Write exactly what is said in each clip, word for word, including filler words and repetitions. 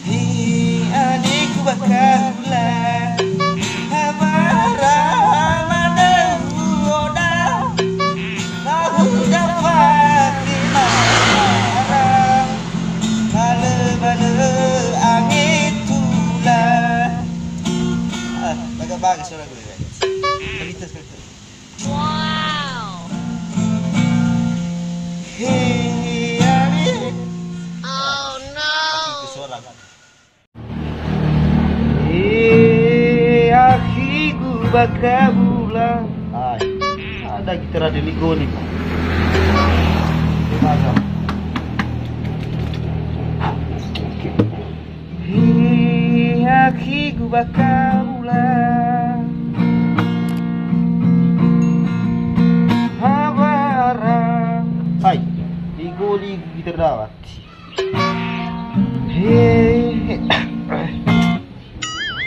He adikku bakula, habara manau oda, nahu dafati mara, bale-bale angetula. Ah, bagus, bagus suara gue, guys. Kita sekali. Wow. He, ya, ni. Oh, no. Mati itu suara. He, akhigu bakabula. Hai, ada gitar ada ligoni. Terima kasih. He, akhigu bakabula. Habara. Hai, ligo-ligo gitar dawati. He.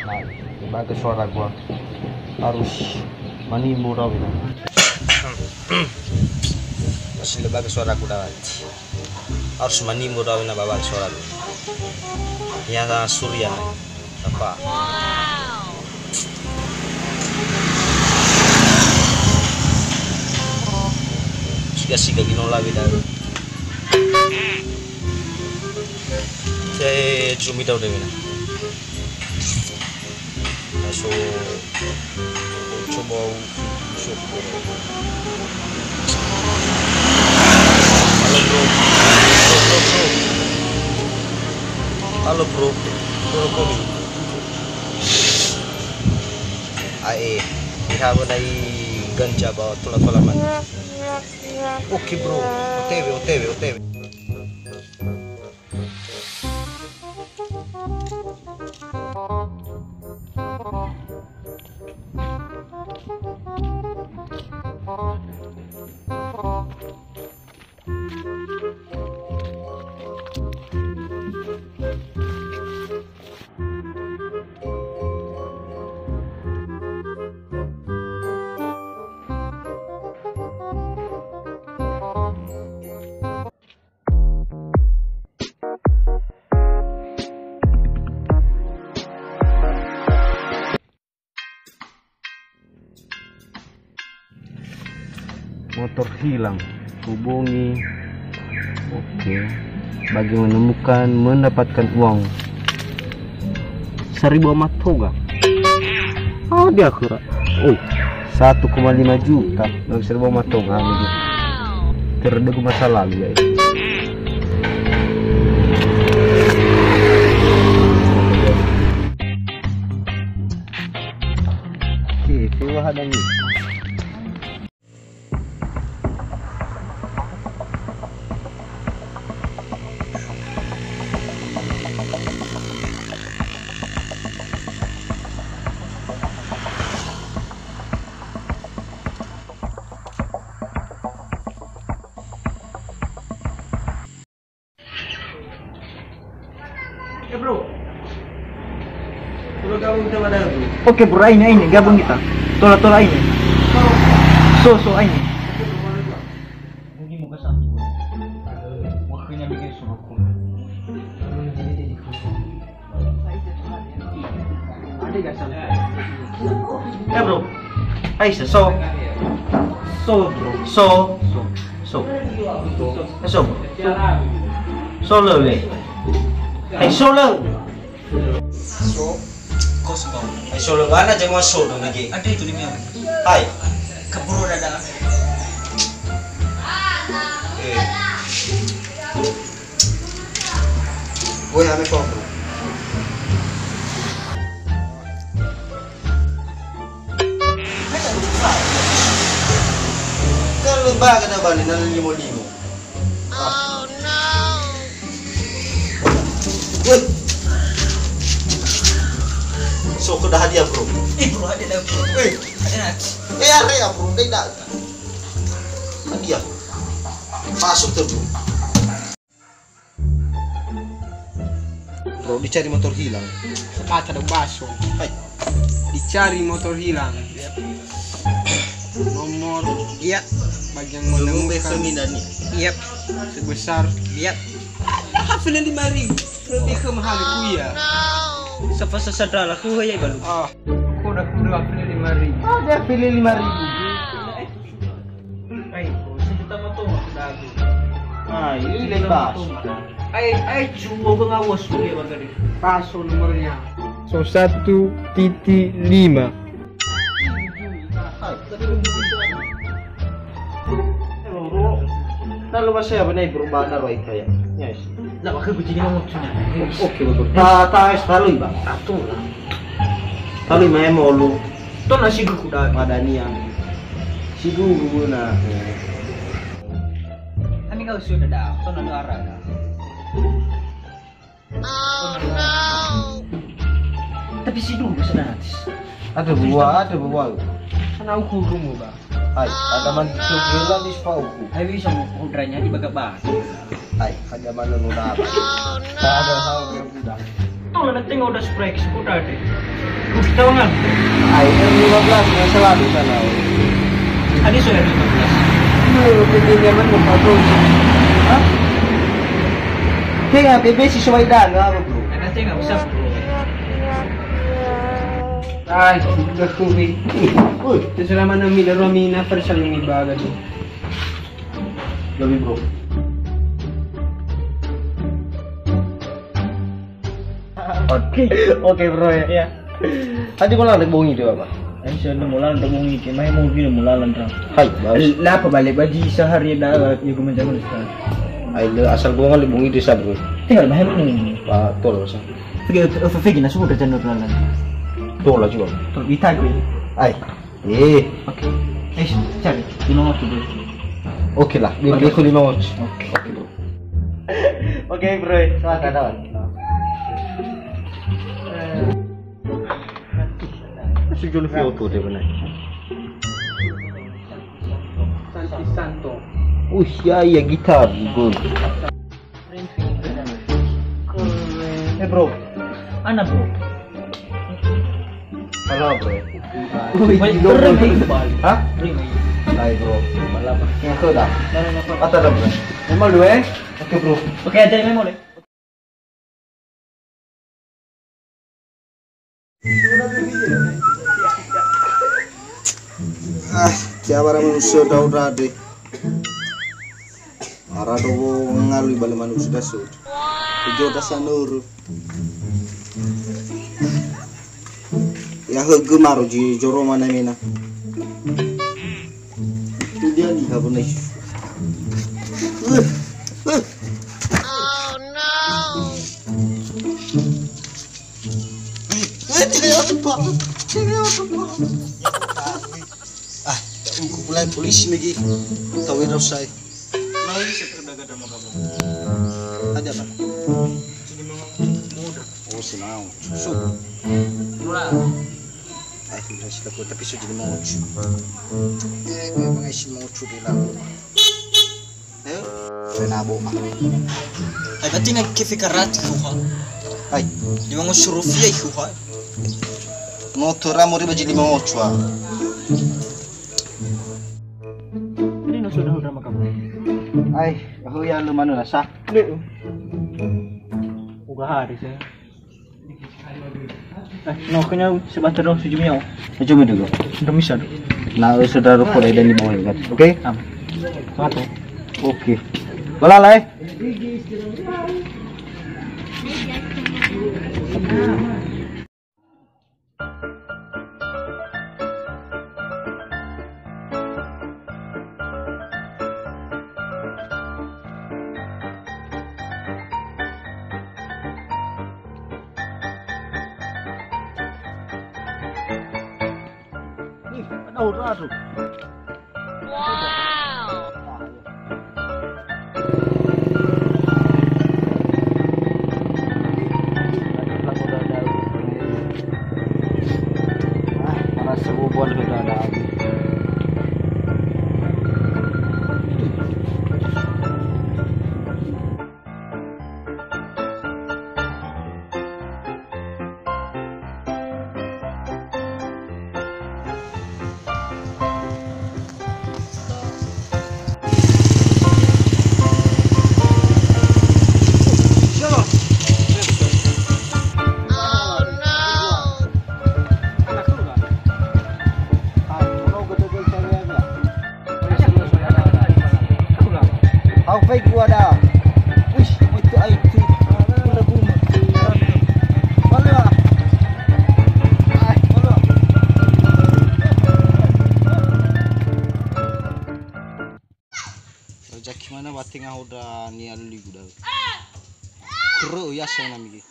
Nah, bagus suara gua. Harus manimbu rawi. Masih lebih bagus suara gua dawati. Harus manimbu rawi na bawa suara lu. Ya, Surya na. Apa? Siga-siga gino lawi dah. Saya cumi tahu deh, Wina. Langsung coba syukur. Halo, bro. Bro, bro, bro. Halo, bro. Bro, komi. Ae, iha menai ganja ba tola-tola man. Oke, bro. O T W, O T W, O T W. Motor hilang, hubungi. Oke. Bagi menemukan, mendapatkan uang seribu ama toga. Ah, dia kira. Oh, satu koma lima juta. Bagi seribu ama toga, gitu. Terdeku masa lalu ya. Oke, sewa hadangi. Eh, bro. Kalau gabung kita pada tu. Oke, bro, aini, aini, gabung kita. Tola, tola, aini. So, so, aini. Mungkin muka satu. Waktunya bikin suruh. Ya, bro. Aisa, so. So, bro. So. So. So. So, bro. So lö le. Hai, so lö. So. Kos, bro. Hai, so lö. Mana jema so do nage? Ada itu di mana? Hai. Keburu dada. Eh. Woi, ame kau. Kan lembaga na bali na limo-limo. Oh, no. Woi. So, kau dah hadiah, bro. Eh, bro, hadiah dah, bro. Eh. Eh, are ya, bro, dai da. Hadia? Masuk tuh, bro. Bro, dicari motor hilang. Sepatu ada baso. Hai. Dicari motor hilang. Nomor, iya, bagian nomor menemukan. Iya. Sebesar, iya. Hafil lima ribu. Lebih ke mahal ku ya. Sapa sasadrala ku ya balu. Ah, ku udah ku udah hafil lima ribu. Ada hafil lima ribu. Ai, sejuta motor aku dah aku. Ah, ini lepas. Ai, ai, cuma ngawas ku ya bagari. Paso nomornya. So satu titik lima. Talu ba saya banai berubah na roi kaya. Yes. Na ba ke kucing mau cina. Oke, betul. Ta, ta, es talu ba. Satu lah. Talu ma emo lu. To nasi guku da. Madania. Sigu guna. Kami kau sudah dah. To na arah dah. Tapi si dulu sudah nanti. Ada buah, ada buah. Sana uku rumu ba. Hai, ada man sogela di spauku. Hai bisa mau hudranya di bagabah. Hai, ada mana lu dah? Ada hal yang mudah. Tuh lah nanti nggak udah spray sekolah deh. Tahu nggak? Hai, yang lima belas yang selalu sana. Tadi sudah lima belas. Lu pintunya mana? Hah? Tenga B B si sowai danga, bro. Karena saya nggak bisa, bro. Ai, gakuwi. Ui, selama enam miliar romi nafar saling ibaga tu. Lebih, bro. Oke. Oke, bro, ya. Iya. Tadi mau lari bongi itu apa? Ai, saya udah mau lalan, udah bongi ke, main mobil mau lalan, Ra. Hai, bagus. Lah, apa balik baju sehari dah, ya, gue macam mana sekarang? Ai, le, asal gua ngalih bongi desa, bro. Tinggal main bongi. Pak, tol, Bos. Pergi, eh, pergi, nah, semua udah janur lalan. Tol lah juga. Tol, kita gue. Ai. Eh. Oke. Eh, cari. Lima waktu dulu. Oke lah, biar dia lima waktu. Oke. Oke, bro. Oke, bro. Selamat, kawan. Sujun foto dia benar. Santi Santo. Usia ya gitar, bro. Eh, bro. Ana, bro. Halo, bro. Wih, bro. Hah? Hai, bro. Malam. Yang ke dah? Mata dah, bro. Memang lu, eh? Oke, bro. Oke, aja memang, eh. Ah, kiawara manusia dau dade. Ara dogo ngalui bale manusia dasu. Ujo dasa nuru. Ya hege maro ji joro mana mena. Itu dia nih, apa nih? Eh, eh. Oh no. Eh, eh, tidak apa. Tidak apa. Ah, ya, aku pulai polisi lagi. Tahu ya, saya. Nah, ini saya terdaga sama kamu. Ada apa? Jadi mau muda. Oh, senang. Susu. Murah. Ai, sudah sila ku, tapi sudah di mocu. Eh, memang isi mocu di laut. Eh? Renabo. Ai, berarti na kefe karati kuha. Ai. Lima ngosu rupiah kuha. Motor amo riba jadi lima ngosu, ah. Ini no sudah udah makan. Ai, aku ya lu mana rasa? Uga hari saya. Eh, no, kenya sebentar dong, sejumnya. Sejumnya dulu. Udah bisa. Nah, sudah rupa dari Dani Boy, kan? Oke? Am. Satu. Oke. Bola lah, eh. Ih, ada orang tu. Wow. Ah, para sebubun Hau fai gua da. Uish, moi tu ai tu. Gula guma. Bale, ah. Ai, bale. Rezeki mana wa tenga hoda ni alu ligu da. Kro ya so na migi.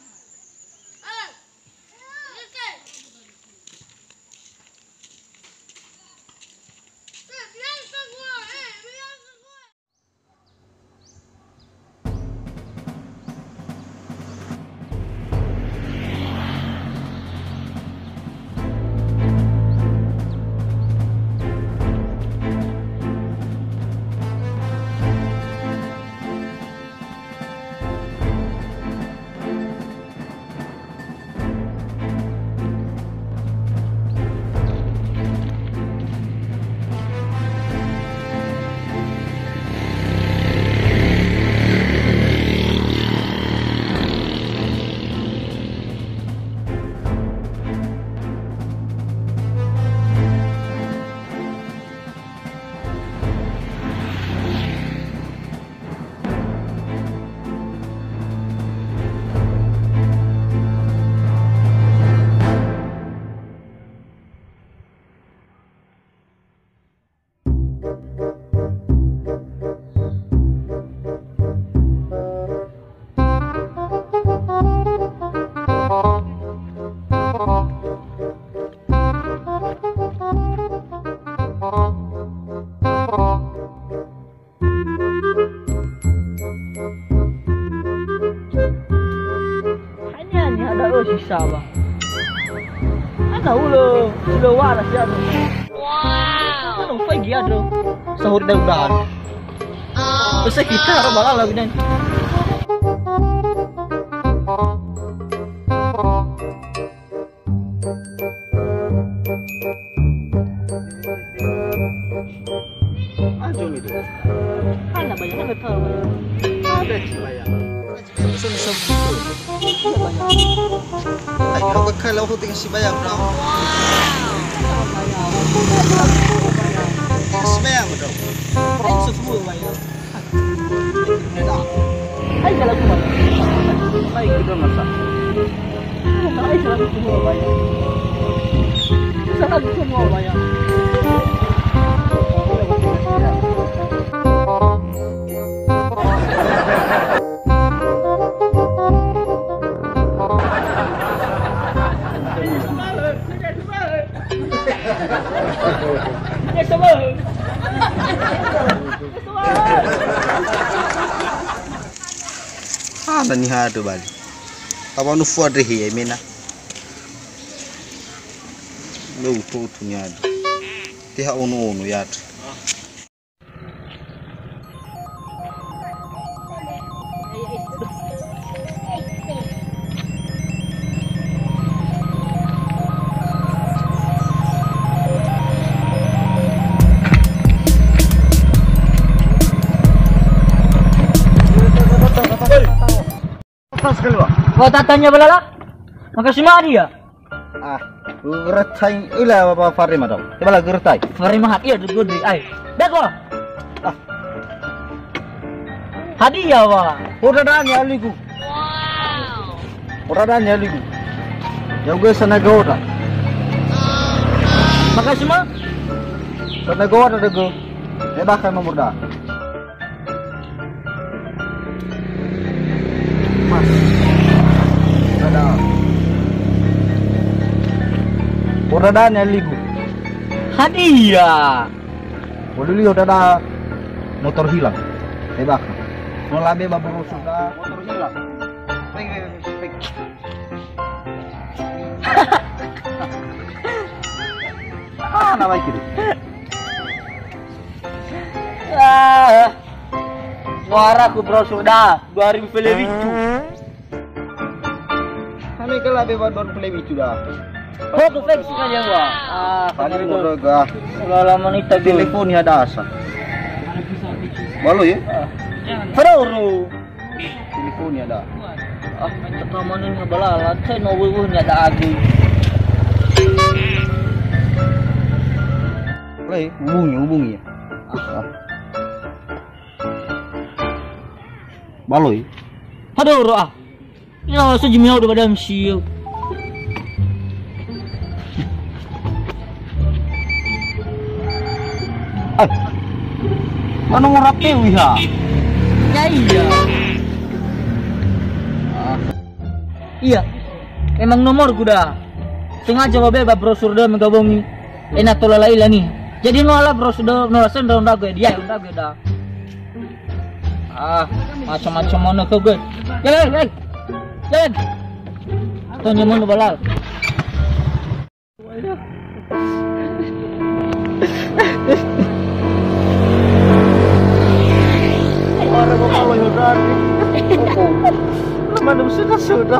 Hanya ni ada lo si sawa. Ana ulo, ulo wala si ado. Wow. Ano fai gia do. Sahur daudan. Bisa kita ro balala bidan. Ajo mi tu. Hana bayar, hana tahu. Ada si bayar. Pesan satu. Ayo, kau kekal aku tengah si bayar, bro. Tengah si bayar, bro. Ayo, sepuluh bayar. Hai, kalau aku bayar. Hai, kita masak. Hai, kalau aku bayar. Salah aku semua bayar. Hana niha andrö bali. Tawa nufua ndrehe ya imena. Lö ututu niha andrö. Teha ono-ono ya andrö. Pas keluar. Kau tak tanya balala? Makasih mah dia. Ah, geretai ila apa Farima tau. Coba lah geretai. Farima hat iya dulu deh. Ai. Dah gua. Ah. Hadiah, wa. Hoda dania ligu. Wow. Hoda dania ligu. Ya gue sana goda. Makasih mah. Sana goda deh gue. Ya bahkan nomor dah. Mas. Ada. Hoda dania ligu. Hadiah. Boleh lihat ada motor hilang. Tebak. Mau labe baburu sudah. Motor hilang. Peng, peng, peng, peng. Mana baik itu? Ah, muara ku brosur da, dua ribu pelewitu. Kami kala be ba dua ribu pelewitu da. Ho ku fix sekali ya, Wa. Ah, kali kemarin modal ga. Lala manita dulu. Telepon ya dasa. Balu ya? Fero. Telepon ya da. Ah, teka mana ni balala, saya no wewe ni ada agi. Lai, hubungi, hubungi ya. Ah. Baloi. Aduh, roh ah. Ya, saya jimi udah pada msiu. Ah. Mana ngora peu iha? Ya iya. Ah. Iya. Emang nomor guda. Sengaja babe ba brosur da megabongi. Ena tola laila ni. Jadi no ala brosur da no rasen da onda gue dia onda gue da. Ah, macam-macam mana kau gue. Jalan, jalan. Jalan. Atau nyaman balal. Ora ko kalau yo dari. Mana mesti kasih dah.